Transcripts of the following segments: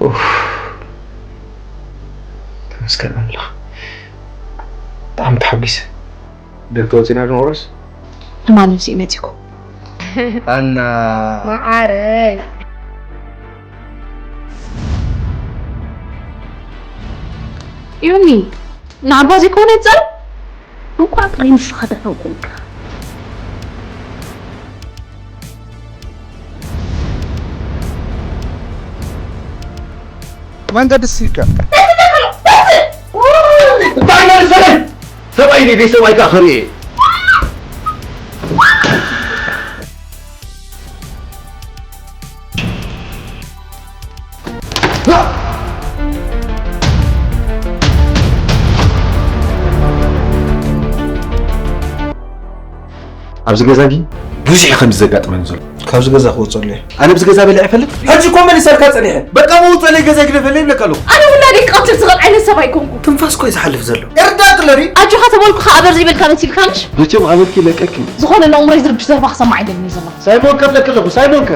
ኡፍ፣ ተመስገን ኣምላኽ። ብጣዕሚ ተሓጒሰ። ደቂ ወፂና ዶ ንቑረስ? ትማሊ ምሲእ መፂእኩ። ኣና። መዓረይ። ዮኒ፣ ንዓባ ዘይኮነ ይፀር? እንኳዕ ጥራይ ንስኻ ተፈንቁልካ። መንገዲ ሲጋ። እንታይ ማለት ሰለይ? ሰብኣይ ነይ ሰብኣይ ከኣ ክርኢ። ኣብዚ ገዛ እንጂ ብዙሕ ከም ዘጋጥመን ዘሎ። ካብዚ ገዛ ክወፀሉ እየ። ኣነ ኣብዚ ገዛ በሊዐ ይፈልጥ? ሕጂ እኮ መሊሰልካ ፀኒሐ። በቃ መውፀለይ ገዛ ይግደፈለይ ይብለካ ኣለኹ። ኣነ ውላደይ ክቐትል ዝኽእል ዓይነት ሰብ ኣይኮንኩ። ትንፋስ እኮ እዩ ዝሓልፍ ዘሎ። እርዳት ለሪ። ኣጆኻ ተበልኩ ኸዓ በር ዘይበልካ መሲልካ ምሽ? መቸም ኣበልኪ ለቀኪ። ዝኾነ ነኡምሮይ ዝርብሽ ዘረባ ክሰማዕ ኣይደልን እየ ዘለኹ። ሳይሞን ከፍለኪ ኣለኹ፣ ሳይሞን ከ።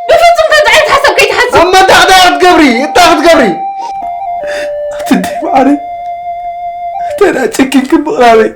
ብፍጹም ከምዚ ዓይነት ሓሳብ ከይትሓስብ። ኣብ መታዕዳ ክትገብሪ፣ እንታይ ክትገብሪ? ኣቲ ደይ ማዕረ፣ ተዳ ጨኪንኪ ምቕራበይ።